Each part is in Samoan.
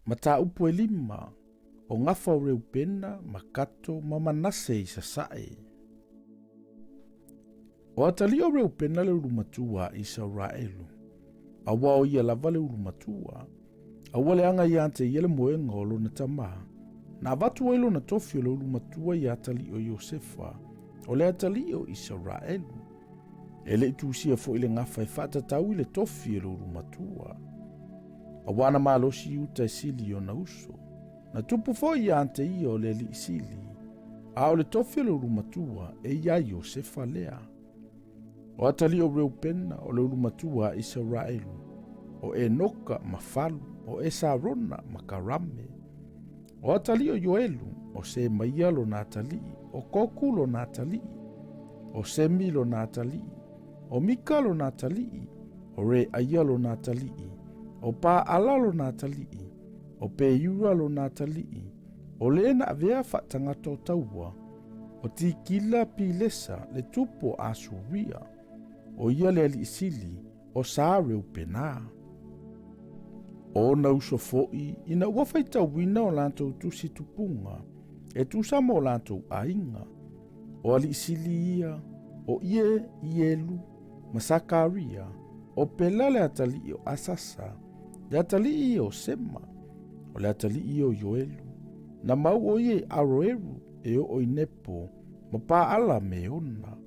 Mataupu e lima, o gafa o Reupena ma Kato ma Manase i sasae. O atalii o Reupena le ulu matua a Isaraelu, aua o ia lava le ulu matua. A ua leaga ia te ia le moega o lona tamā, na avatu ai lona tofi o le ulu matua ia atalii o Iosefa, o le atalii o Isaraelu. E le i tusia foi le gafa e faatatau i le tofi o le ulu matua. Aua na malosi Iuta e sili i ona uso. Na tupu foi ia te ia o le alii sili, a o le tofi o le ulu matua e iā Iosefa lea. O atalii o Reupena, o le ulu matua a Isaraelu, o Enoka ma Falu, o Esarona ma Karame. O atalii o Ioelu, o Semaia lona atalii, o Koku lona atalii, o Semi lona atalii, o Mika lona atalii, o Reaia lona atalii, o Paala lona atalii, o Peiura lona atalii, o le na avea faatagata o taua, o Tikila Pilesa le tupu o Asuria, o ia le alii sili o Sa Reupena. O ona uso foi ina ua faitauina o latou tusi tupuga e tusa ma o latou aiga, o alii sili ia, o Ie Ielu ma Sakaria, o Pela le atalii o Asasa, le atalii ia o Sema, o le atalii ia o Ioelu. Na mau o ia i Aroeru e oo i Nepo ma Paala Meona.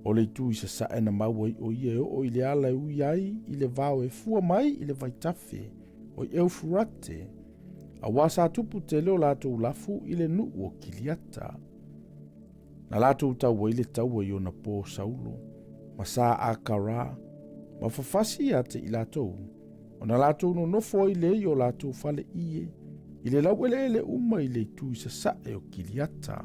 O le itu i sasae na mau ai o ia e oo i le ala e ui ai i le vao e fua mai i le vaitafe o i Eufurate, aua sa tupu tele o latou lafu i le nuu o Kiliata. Na latou tau ai le taua i ona po Saulo, ma sa Akara, ma fafasi ia te i latou, ona latou nonofo ai lea i o latou fale ie, i le laueleele uma i le itu i sasae o Kiliata.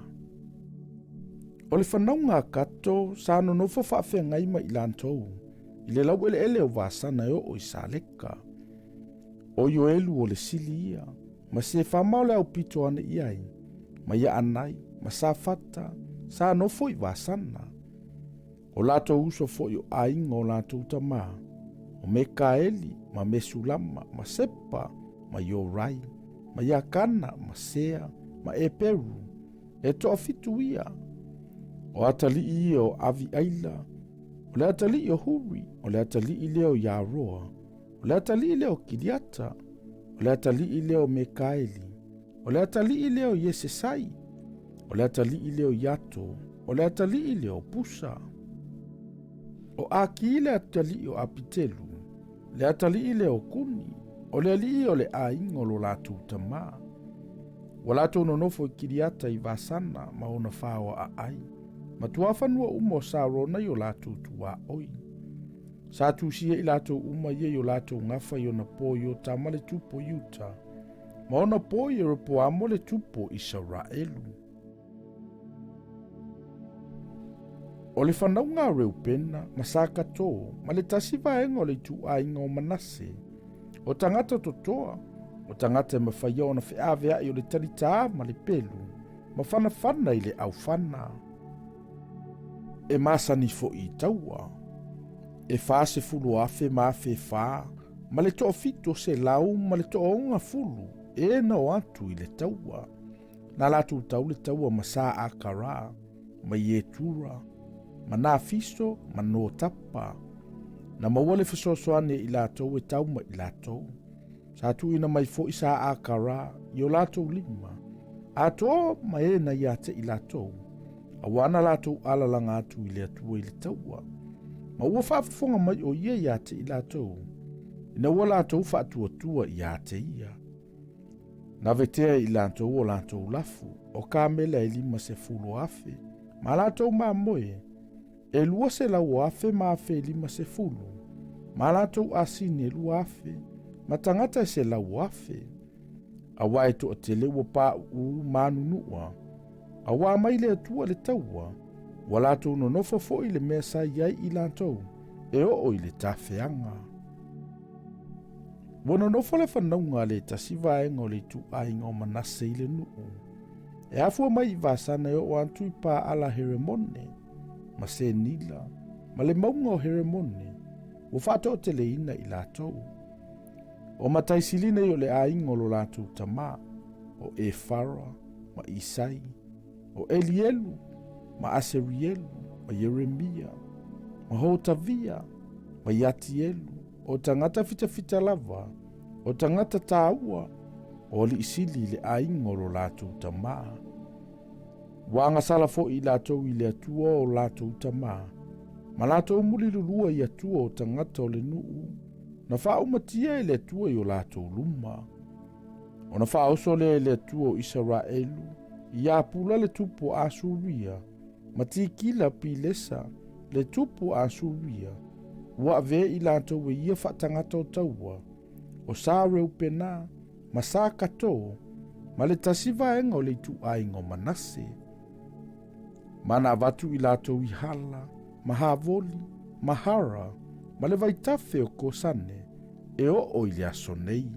O le fanauga a Kato sa nonofo faafeagai ma i latou, i le laueleele o Vasana e oo i Saleka. O Ioelu o le sili ia, ma Sefama o le aupito ane i ai, ma Iaanai, ma Safata, sa nofo i Vasana. O latou uso foi o aiga o latou tamā, o Mekaeli, ma Mesulama, ma Sepa, ma Iorai, ma Iakana, ma Sea, ma Eperu, e toafitu ia. O atalii ia o Aviaila, o le atalii o Huri, o le atalii lea o Iaroa, O le atalii lea o Kiriata, o le atalii lea o Mekaeli, o le atalii lea o Iesesai, o le atalii lea o Iato, o le atalii lea o Pusa. O Aki le atalii o Apitelu, le atalii lea o Kuni, o le alii o le aiga o lo latou tamā. Ua latou nonofo i Kiriata i Vasana ma ona faoa aai, ma tuafanua uma o Sarona i o latou tuaoi. Sa tusia i latou uma ia i o latou gafa i ona po Iotama le tupu o Iuta, ma ona po Ieropoamo le tupu o Isaraelu. O le fanauga a Reupena ma Sakato ma le tasi vaega o le ituaiga o Manase, o tagata totoa, o tagata e mafai ona feaveai o le talitā ma le pelu, ma fanafana i le aufana. E masani foi i taua, e 40,000 ma 4,000 ma le 700 ma le 60 e na o atu i le taua. Na latou tau le taua ma Sa Akara, ma Ietura, ma Nafiso, ma Notapa. Na maua le fesoasoani e i latou e tau ma i latou. Sa tuuina mai foi Sa Akara i o latou lima, atoa ma e na ia te i latou, aua na latou alalaga atu i le Atua i le taua. Ma ua faafofoga mai o ia ia te i latou, ina ua latou faatuatua ia te ia. Na vetea i latou o latou lafu, o kamela e 50,000, ma latou mamoe, e 200,000 ma 1,050, ma latou asini e 2,000, ma tagata e 100,000. Aua e toatele ua pauu ma nunua, aua mai le Atua le taua, ua latou nonofo foi le mea sa i ai i latou, e oo i le tafeaga. Ua nonofo le fanauga a le tasi vaega o le ituaiga o Manase i le nuu, e afua mai i Vasana e oo atu i Paala Heremone, ma Senila, ma le mauga o Heremone, ua faatoateleina i latou. O mataisili nei o le aiga o lo latou tamā, o Efara ma Isai, o Elielu ma Aserielu ma Ieremia, ma Hotavia ma Iatielu, o tagata fitafita lava, o tagata taua, o alii sili i le aiga o lo latou tamā. Ua agasala foi i latou i le Atua o latou tamā, ma latou mulilulua i atua o tagata o le nuu, na faaumatia e le Atua i o latou luma. Ona faaoso lea e le Atua o Isaraelu ia Pula le tupu o Asuria, ma Tikila Pilesa le tupu o Asuria, ua avea i latou e ia faatagata o taua, o Sa Reupena ma Sa Kato, ma le tasi vaega o le ituaiga o Manase. Ma na avatu i latou i Hala, ma Havoli, ma Hara, ma le vaitafe o Kosane, e oo i le aso nei.